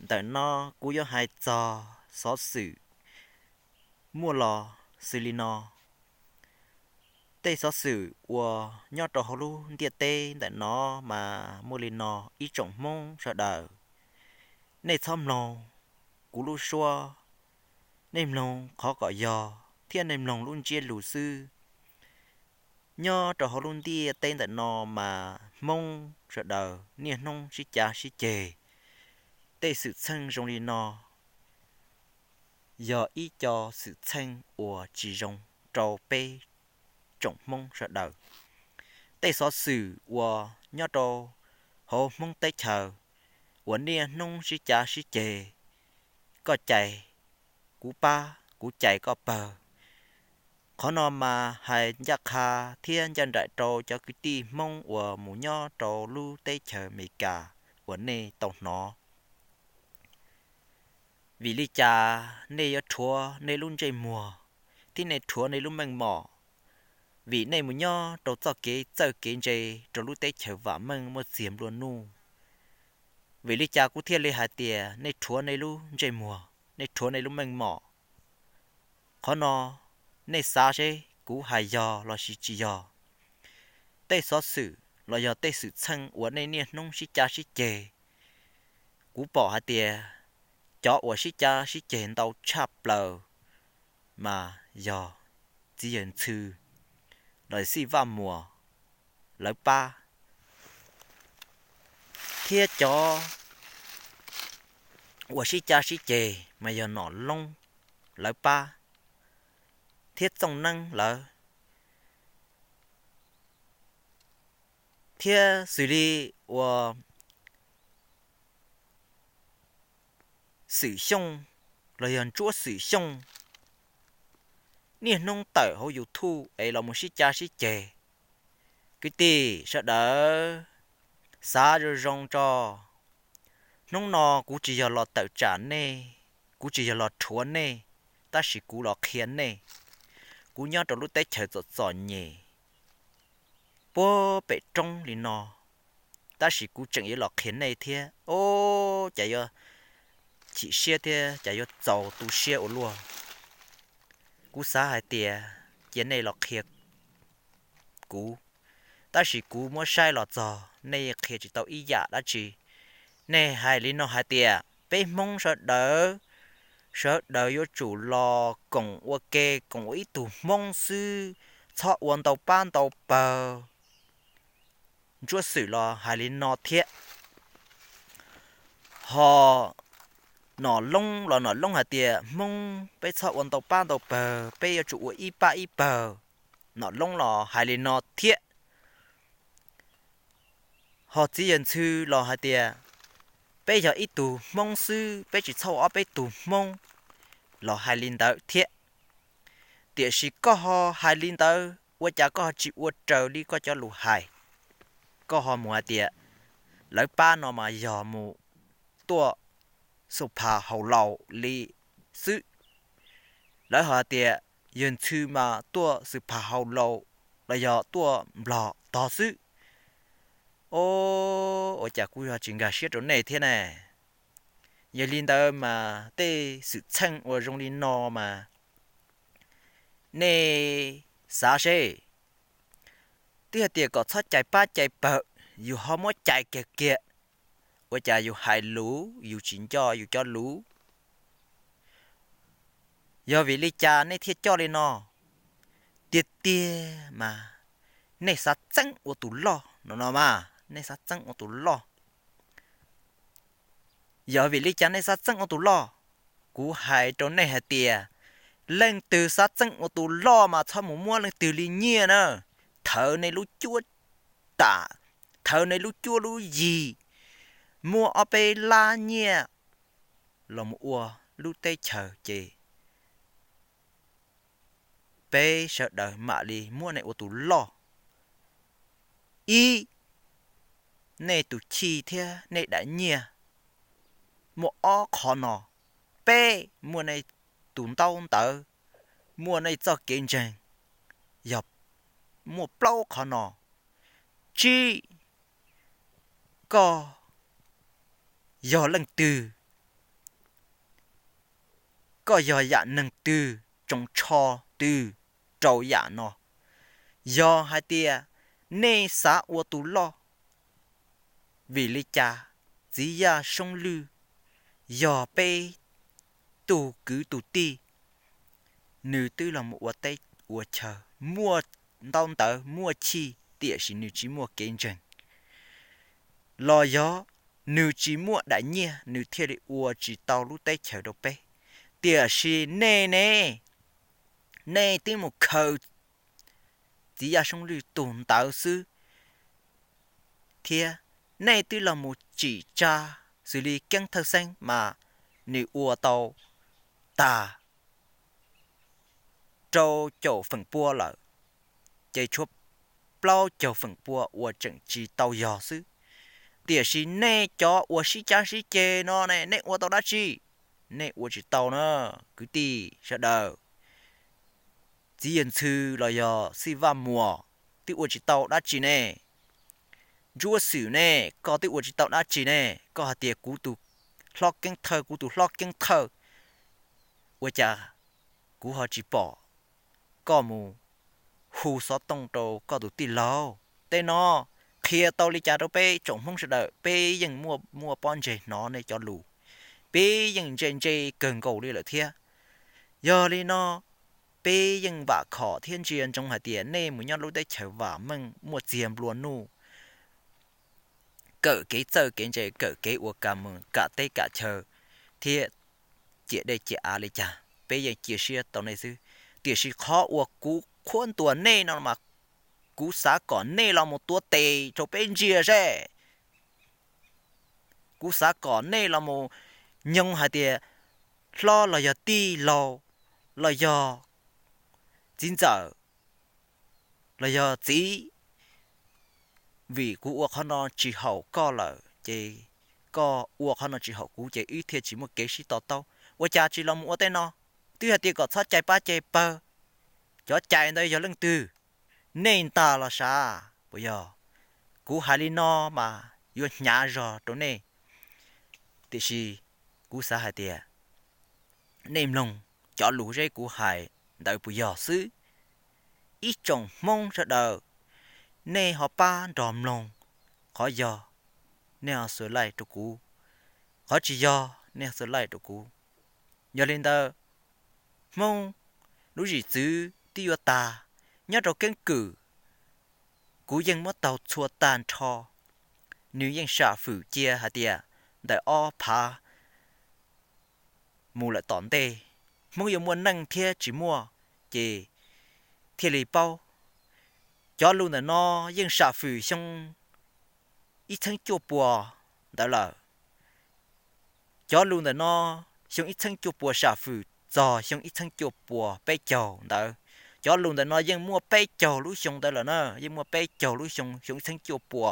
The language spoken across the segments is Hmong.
Ntawm no kuv yuav hais txog xov xwm muaj los xws li no. Tej xov xwm uas nyob rau hauv lub ntiaj teb ntawm no mas muaj li no, ib tsoom Hmoob sawv daws. Nej txhob mloog kuv lub suab, nej mloog qhov kom yog thiab nej mloog lub ntsiab lus xwb. Nyob rau hauv lub ntiaj teb ntawm no mas Hmoob sawv daws niaj hnub sib cav sib ceg. Tej xwm txheej zoo li no yog ib co xwm txheej uas tsis zoo rau peb tsoom Hmoob sawv daws. Tej xov xwm uas nyob rau hauv Hmoob teb chaws uas niaj hnub sib cav sib ceg, koj cais kuv pab, kuv cais koj pawg. Qhov no mas hais ncaj qha thiab ncaj nraim rau cov kwv tij Hmoob uas mus nyob rau lub teb chaws Amelikas uas nej tau hnov. Vim li cas nej yuav rhuav nej lub ntsej muag thiab nej rhuav nej lub meej mom? Vim nej mus nyob rau txoj kev txawj kev ntse rau lub teb chaws vam meej muaj txiag nplua nuj. Vim li cas kuv thiaj li hais tias nej rhuav nej lub ntsej muag, nej rhuav nej lub meej mom? Qhov no nej xav seb kuv hais yog los sis tsis yog. Tej xov xwm los yog tej xwm txheej uas nej niaj hnub sib cav sib ceg, kuv pom hais tias cov uas sib cav sib ceg ntau tshaj plaws mas yog txiv yawg Ntxhw los Xij Vaj Muas lawv pab, thiab cov uas sib cav sib ceg mas yog Nom Loob lawv pab thiab Txooj Neeb lawv, thiab xws li uas Xwm Xyooj los yog Ntsuab Xwm Xyooj niaj hnub tawm hauv YouTube es los mus sib cav sib ceg. Kwv tij sawv daws xav zoo zoo tso. Hnub no kuv tsis yog los tawm tsam nej, kuv tsis yog los rhuav nej, tab sis kuv los qhia nej. Kuv nyob rau lub teb chaws txom txom nyem puag pem roob li no, tab sis kuv tseem yuav los qhia nej thiab. Ov, cas yuav chim siab thiab cas yuav txaus tu siab ua luaj. Kuv xav hais tias cia nej los qhia kuv, tab sis kuv muab saib los txog nej qhia tsis tau ib yam dab tsi. Nej hais li no hais tias peb Hmoob sawv daws, sawv daws yuav tsum los koom ua ke, koom ua ib tug Hmoob xwb, txhob ua ntau pab ntau pawg. Ntsuab Xwm los hais li no thiab. Ho Nom Loob los Nom Loob hais tias Hmoob peb txhob ua ntau pab ntau pawg, peb yuav tsum ua ib pab ib pawg. Nom Loob los hais li no thiab. Ho txiv yawg Ntxhw los hais tias peb yog ib tug Hmoob xwb, peb tsis txhob ua ob peb tug Hmoob, los hais li ntawd thiab. Tiam sis koj ho hais li ntawd ua cas koj ho tsis ua raws li koj cov lus hais? Koj ho mus hais tias lawv pab no mas yog mus tuaj xu phas haus laus li xwb. Lawv ho hais tias yawg Ntxhw mas tuaj xu phas haus laus los yog tuaj Nplog tog xwb. Ov, ua cas kuv ho tsis nkag siab rau nej thiab ne? Yog li ntawd mas tej xwm txheej uas zoo li no mas nej xav seb, twb hais tias kom txhob cais pab cais pawg, yus ho muab cais kiag kiag. Ua cas yus hais lus yus tsis nco yus cov lus? Yog vim li cas nej thiaj coj li no? Tiag tiag mas nej xav txeeb ua tus loj no no mas, nej xav txeeb ua tus loj. Yog vim li cas nej xav txeeb ua tus loj? Kuv hais rau nej hais tias, leej twg xav txeeb ua tus loj mas txhob mus muab leej twg li nyiaj na. Thawv nej lub cuab tam, thawv nej lub cuab lub yig, muaj ob peb lab nyiaj los mus ua lub teb chaws ces peb sawv daws mam li muab nej ua tus loj. Ib, nej tus chij thiab nej daim nyiaj muaj ob qho no. Peb, muaj nej tus ntaub ntawv, muaj nej txoj kev ntseeg, yog muaj plaub qho no. Tsib, koj yog leej twg? koj yog yam neeg twg, tsoos tsho twg rau yam no. Yog hais tias nej xav ua tus loj, vim li cas txiv yaj soob lwj yog peb tus kwv tus tij, nws twb los mus ua teb ua chaw, muaj ntaub ntawv muaj chij, tiam sis nws tsis muaj kev ntseeg, los yog nws tsis muaj daim nyiaj, nws thiaj li ua tsis tau lub teb chaws rau peb. Tiam sis nej ne, nej twb mus khaws txiv yaj soob lwj tus ntawd xwb, thiab nej twb los mus tsim tsa xws li Keeb Thawj Xeeb mas nws ua tau tag rau caum feem pua lawm, ces tshuav plaub caug feem pua uas tseem tsis tau yog xwb. Tiam sis nej cov uas sib cav sib ceg no ne, nej ua tau dab tsi? Nej ua tsis tau na, kwv tij sawv daws. Txiv Yawg Ntxhw los yog Xij Vaj Muas twb ua tsis tau dab tsi ne. Ntsuab Xwm ne, koj twb ua tsis tau dab tsi ne, koj hais tias kuv tus hlob Keeb Thawj, kuv tus hlob Keeb Thawj, ua cas kuv ho tsis pom koj mus hu xov tooj rau koj tus tij laug? Tej no qhia tau li cas rau peb tsoom Hmoob sawv daws? Peb yeej muaj muaj pob ntseg hnov nej cov lus, peb yeej ntse ntse kawg nkaus li lawm thiab. Yog li no, peb yeej vam khom thiab ntsia ntsoov hais tias nej mus nyob lub teb chaws vam meej muaj txiag nplua nuj, kawm kev txawj kev ntse, kawm kev ua kam mus kam teb kam chaw thiab ciam dej ciam av li cas, peb yeej cia siab tau nej xwb. Tiam sis qhov uas kuv qhuab ntuas nej no mas kuv xav kom nej los mus tuav tes rau peb ntsia seb. Kuv xav kom nej los mus nyoog hais tias hlob los yog tij laug los yog txiv ntxawm los yog txiv, vim kuv ua qhov no tsis haum koj lawm ces koj ua qhov no tsis haum kuv ces wb thiaj tsis muaj kev sib to taub. Ua cas tsis los mus ua tej no? Twb hais tias kom txhob cais pab cais pawg, cov cais ntawd yog leej twg? Nej ntag los sav puas yog? Kuv hais li no mas yuav hnyav zog rau nej, tiam sis kuv xav hais tias nej mloog cov lus zeb kuv hais ntawd puas yog xwb. Ib tsoom Hmoob sawv daws, nej ho pab nrog mloog, qhov yog nej ho subscribe rau kuv, qhov tsis yog nej ho subscribe rau kuv. Yog li ntawd, Hmoob lub zwm txwv twb yuav tag, nyob rau keeb kwm kuv yeej muab taug txhua tag nrho. Nws yeej sam fwm cia hais tias ntawm ob phav mus lawm tom ntej, Hmoob yuav muaj neej thiab tsis muaj, ces thiaj li paub. Cov lus ntawm no yeej sam fwm xyoo ib txheeb cuaj pua ntawd lawm. Cov lus ntawm no xyoo ib txheeb cuaj pua sam fwm txog xyoo ib txheeb cuaj pua peb caug ntawd. Cov lus ntawm no yeej muaj peb caug lub xyoo ntawd lawm na, yeej muaj peb caug lub xyoo, xyoo ib txheeb cuaj pua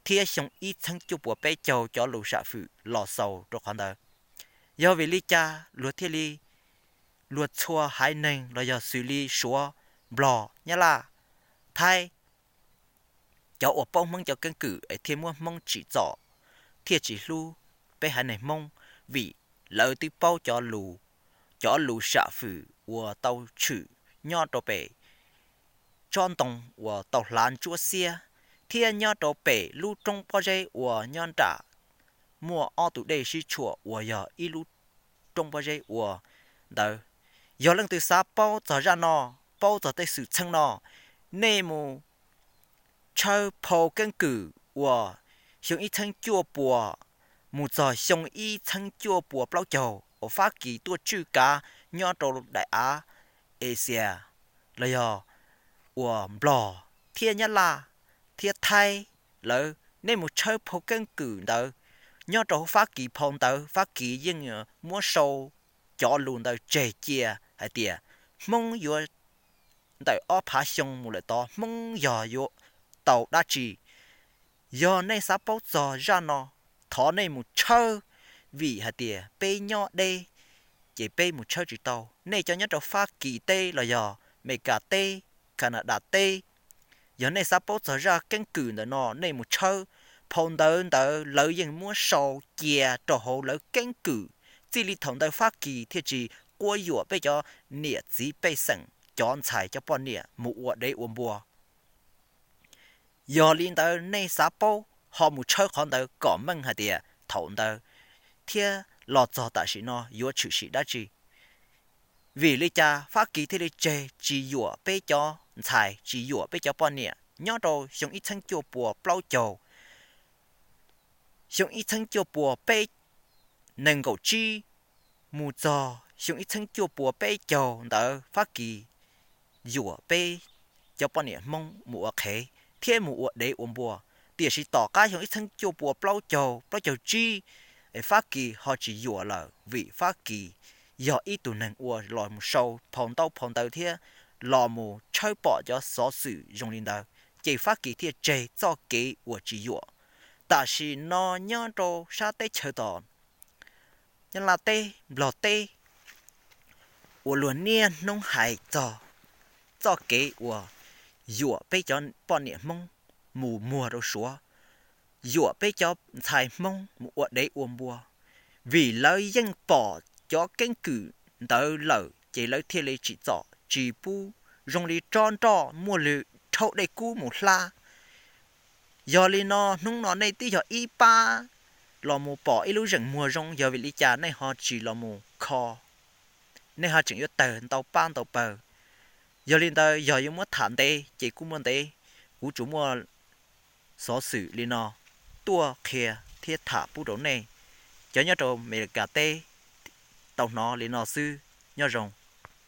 thiab xyoo ib txheeb cuaj pua peb caug cov lus sam fwm los xaus rau qhov ntawd. Yog vim li cas luag thiaj li, luag txhua haiv neeg los yog xws li Suav, Nplog, Nyab Laj, Thaib, cov uas paub Hmoob cov keeb kwm es thiaj muab Hmoob tsim txom, thiaj tsis hlub peb haiv neeg Hmoob, vim lawv twb paub cov lus, cov lus sam fwm uas tau tshwm nyob rau pem tsob ntoo uas tau hlav ntsuab xiab, thiab nyob rau pem lub roob pob zeb uas nyob nram muaj ob tug dej sib tshuam uas yog ib lub roob pob zeb ua ntawd. Yog leej twg xav paub txog zaj no, paub txog tej xwm txheej no, nej mus tshawb phau keeb kwm uas xyoo ib txheeb cuaj pua mus txog xyoo ib txheeb cuaj pua plaub caug uas Fab Kis tuaj tswj kav nyob rau daim av Asia, los yog uas Nplog thiab Nyab Laj thiab Thaib lawv. Nej mus tshawb phau keeb kwm ntawd nyob rau hauv Fab Kis phau ntawv, Fab Kis yeej muab sau cov lus ntawd tseg cia hais tias Hmoob yuav, ntawm ob phav xyoo mus lawm tod Hmoob yog yuav tau dab tsi. Yog nej xav paub txog zaj no, thov nej mus tshawb, vim hais tias peb nyob deb ces peb mus tshawb tsis tau. Nej cov nyob rau Fab Kis teb los yog Mes Kas teb, Kanadas teb, yog nej xav paub txog zaj keeb kwm ntawm no nej mus tshawb phau ntawv ntawd, lawv yeej muab sau cia rau hauv lawv keeb kwm. Txij li thaum ntawd Fab Kis thiaj tsis ua yuam peb cov niam txiv pej xeem, cov ntxhais cov poj niam mus ua dev ua npua. Yog li ntawd nej xav paub ho mus tshawb qhov ntawd kom meej hais tias thaum ntawd thiab los txog tam sim no yuav tshwm sim dab tsi. Vim li cas Fab Kis thiaj li tseg tsis yuam peb cov ntxhais, tsis yuam peb cov poj niam nyob rau xyoo ib txheeb cuaj puas plaub caug, xyoo ib txheeb cuaj puas peb, nees nkaum tsib, mus txog xyoo ib txheeb cuaj puas peb caug ntawd Fab Kis yuam peb cov poj niam Hmoob mus ua qhev thiab mus ua dev ua npua. Tiam sis tom qab xyoo ib txheeb cuaj puas plaub caug, plaub caug tsib, Fab Kis ho tsis yuam lawm vim Fab Kis yog ib tug neeg uas los mus sau phau ntaub phau ntawv thiab los mus tshawb pom cov xov xwm zoo li ntawd, ces Fab Kis thiaj tseg txoj kev uas tsis yuam. Tam sim no nyob rau sab teb chaws tom Nyab Laj teb, Nplog teb uas luag niaj hnub hais txog txoj kev uas yuam peb cov poj niam Hmoob mus muag rau Suav, yuam peb cov ntxhais Hmoob mus ua dev ua npua, vim lawv yeej pom cov keeb kwm ntawd lawm ces lawv thiaj li tsim txom tsis pub, zoo li tsob nroj muaj lw rhaub dej kub mus hlab. Yog li no hnub no nej twb yog ib pab los mus pom ib lub zeem muag zoo, yog vim li cas nej ho tsis los mus kho, nej ho tseem yuav tawg ntau pab ntau pawg. Yog li ntawd yog yuav muab tham ntev ces kuj muaj ntev, kuv tsuas muaj xov xwm li no tuaj qhia thiab tham pub rau nej cov nyob rau Amelikas teb tau hnov li no xwb. Nyob zoo.